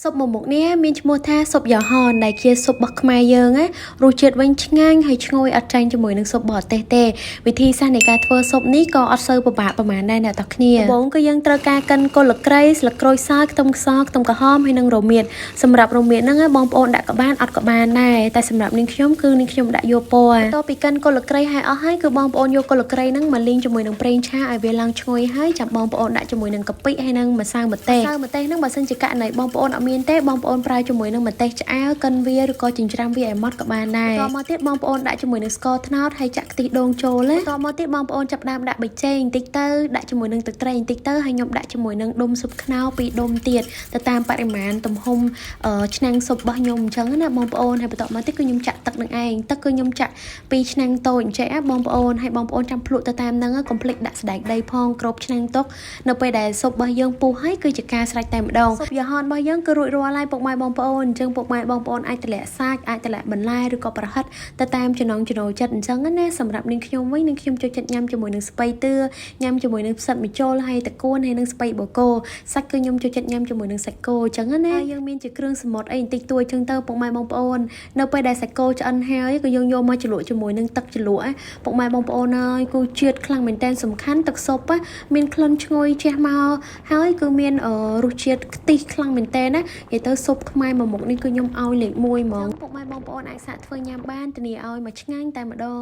ស៊ុបមួយមុខនេះមានឈ្មោះថាស៊ុបយ៉ាហនដែលជាស៊ុបរបស់ខ្មែរយើងណារសជាតិវិញឆ្ងាញ់ហើយឈ្ងុយអត់ចាញ់ជាមួយនឹងស៊ុបបរទេសទេវិធីសាស្ត្រនៃការធ្វើស៊ុបនេះក៏អត់សូវពិបាកប្រហែលដែរអ្នកទាំងគ្នាដំបូងគឺយើងត្រូវការកិនគល់ស្លឹកគ្រៃស្លឹកក្រូចសើចខ្ទឹមខ្សខ្ទឹមក្រហមហើយនិងរមៀតសម្រាប់រមៀតហ្នឹងបងប្អូនដាក់ក៏បានអត់ក៏បានដែរតែសម្រាប់នាងខ្ញុំគឺនាងខ្ញុំដាក់យកពណ៌បន្ទាប់ពីកិនគល់ស្លឹកគ្រៃហើយអស់ហើយគឺបងប្អូនយកគល់ស្លឹកគ្រៃហ្នឹងមកលីងជាមួយនឹងប្រេងឆាឲ្យវាឡើងឈ្ងុយហើយចាំបងប្អូនដាក់ជាមួយនឹងកាពិហើយនិងម្សៅម្ទេសម្សៅម្ទេសហ្នឹងបើសិនជាករណីបងប្អូនអត់មានទេបងប្អូនប្រើជាមួយនឹងម្ទេសឆ្អើរកិនវាឬក៏ចិញ្ច្រាំវាឲ្យម៉ត់ក៏បានដែរបន្តមកទៀតបងប្អូនដាក់ជាមួយនឹងស្ករត្នោតហើយចាក់ខ្ទិះដូងចូលណាបន្តមកទៀតបងប្អូនចាប់ផ្ដើមដាក់ប៊ីចេងបន្តិចទៅដាក់ជាមួយនឹងទឹកត្រីបន្តិចទៅហើយខ្ញុំដាក់ជាមួយនឹងដុំស៊ុបខ្នុរពីរដុំទៀតទៅតាមបរិមាណទំហំឆ្នាំងស៊ុបរបស់ខ្ញុំអញ្ចឹងណាបងប្អូនហើយបន្តមកទៀតគឺខ្ញុំចាក់ទឹកនឹងឯងទឹកគឺខ្ញុំចាក់ពីរឆ្នាំងតូចអញ្ចឹងណាបងប្អូនហើយបងប្អូនចាំភ្លក់ទៅតាមហ្នឹងកុំភ្លេចដាក់សណ្ដែកដីផងគ្របឆ្នាំងទុកនៅពេលដែលស៊ុបរបស់យើងពុះហើយគឺជាការស្រេចតែម្ដងស៊ុបយ៉ាហនរបស់យើងគឺរួចរាល់ហើយពុកម៉ែបងប្អូនអញ្ចឹងពុកម៉ែបងប្អូនអាចតម្លាក់សាច់អាចតម្លាក់បន្លែឬក៏ប្រហិតទៅតាមចំណង់ចំណូលចិត្តអញ្ចឹងណាសម្រាប់នាងខ្ញុំវិញនាងខ្ញុំចូលចិត្តញ៉ាំជាមួយនឹងស្ពៃតឿញ៉ាំជាមួយនឹងផ្សិតម្ជុលហើយតកួនហើយនឹងស្ពៃបូកូសាច់គឺខ្ញុំចូលចិត្តញ៉ាំជាមួយនឹងសាច់គោអញ្ចឹងណាហើយយើងមានជាគ្រឿងសមុទ្រអីបន្តិចតួចអញ្ចឹងទៅពុកម៉ែបងប្អូននៅពេលដែលសាច់គោឆ្អិនហើយក៏យើងយកមកជ្រលក់ជាមួយនឹងទឹកជ្រលក់ពុកម៉ែបងប្អូនអើយគឺជាតិខ្លាំងមែនតើសំខាន់ទឹកស៊ុបមានក្លិនឈ្ងុយជះមកហើយគឺមានរសជាតិខ្ទិះខ្លាំងមែនតើណានិយាយទៅស៊ុបខ្មែរមួយមុខនេះគឺខ្ញុំឲ្យលេខ1ហ្មងពុកម៉ែបងប្អូនអាចសាកធ្វើញ៉ាំបានធានាឲ្យមកឆ្ងាញ់តែម្ដង។